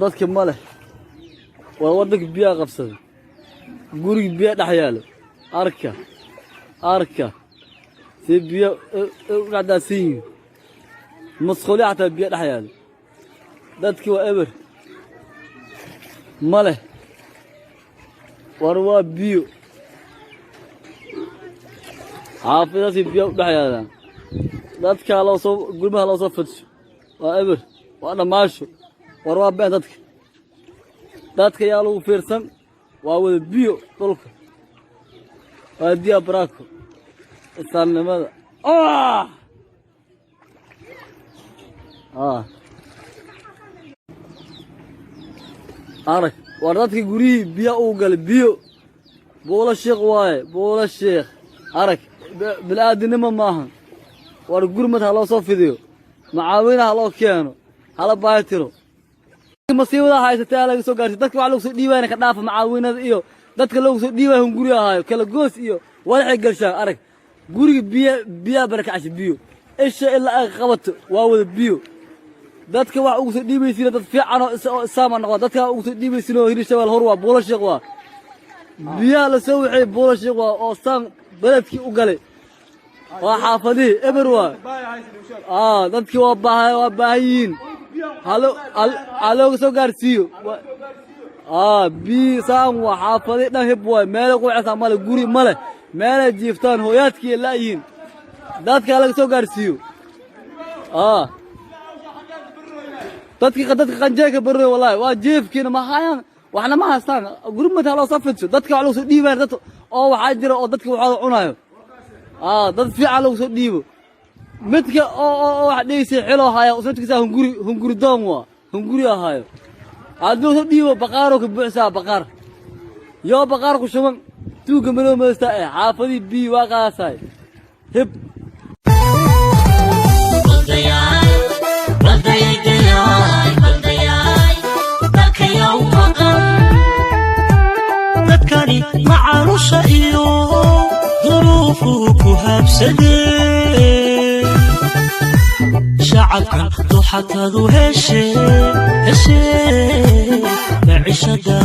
Dadka ma leh. War waddanka biyaa qabsaday, guriga biya dhex yaalo. Arka, arka si biyo u dhacdaadsan yihiin. Masquuli xataa biyo dhex yaalo. Dadki waa eber, ma leh. War waa biyo, xaafadaasi biyo u dhex yaalaan. Dadka loo soo gurmaha loo soo fidsho. Waa eber, waa dhammaasho. War waa been. Dadka yaa lagu fiirsan. Waa wada biyo dhulka. Waa diya barako islaamnimada. Ah! Ah. Arag, war dadka guryihii biyo uu galay. Biyo Buulo Sheekh waaye, Buulo Sheekh. Arag, bil'aadinimo maahan. War gurmad ha loo soo fidiyo, macaawina ha loo keeno, hala baaytiro masiibada haysatay laga soo gaarsiy. Dadka waxa lagu soo dhiibayna ka dhaafa macaawinada iyo dadka loogu soo dhiibaya hunguri ahaayo kala goos iyo wadaxay galshaan. Arag guriga, biyo, biyaa barakacasha. Biyo isha ilaa ay qabato waa wada biyo. Dadka wax ugu soo dhiibaysiina dad fiican oo isaama noqda. Dadka ugu soo dhiibaysiina oo Hirshabelle hor waa Buulo Sheekh. Waa biyaha la soo waxay Buulo Sheekh waa oo saan beledkii u galay. Waa xaafadihii eber waa. Dadkii waa baahan, waa baahan yihiin. Ha looga soo gaarsiiyo. Biyo saan waa xaafadihii dhan hib waay. Meelay ku wacaysaa male, guri male, meelay jiiftaan hooyaadkii la'yihiin. Dadka laga soo gaarsiiyo. Dadka qanjeeka barroy wallahi waa jiifkiina ma hayaan, waxna ma haystaan. Gurmad ha loo soo fidsho. Dadka wax lagu soo dhiibaan dad oo waxaa jira oo dadka waxooda cunayo. Dad fiican lagu soo dhiibo. Midka oo wax dhigaysay xiloo haya usnadkiisa hunguri, hunguri doon waa hunguri ahaayo. Hadduu soo dhiibo baqaaroo ka buuxsaa, baqaar yoo baqaar ku shuban tuugga madoow maystaa eh. Xaafadii biyi waa qaasaay hib. Dadkani macalusha iyo duruufuu ku habsadee, shacabkan duxatadu heshe heshe, maciishada.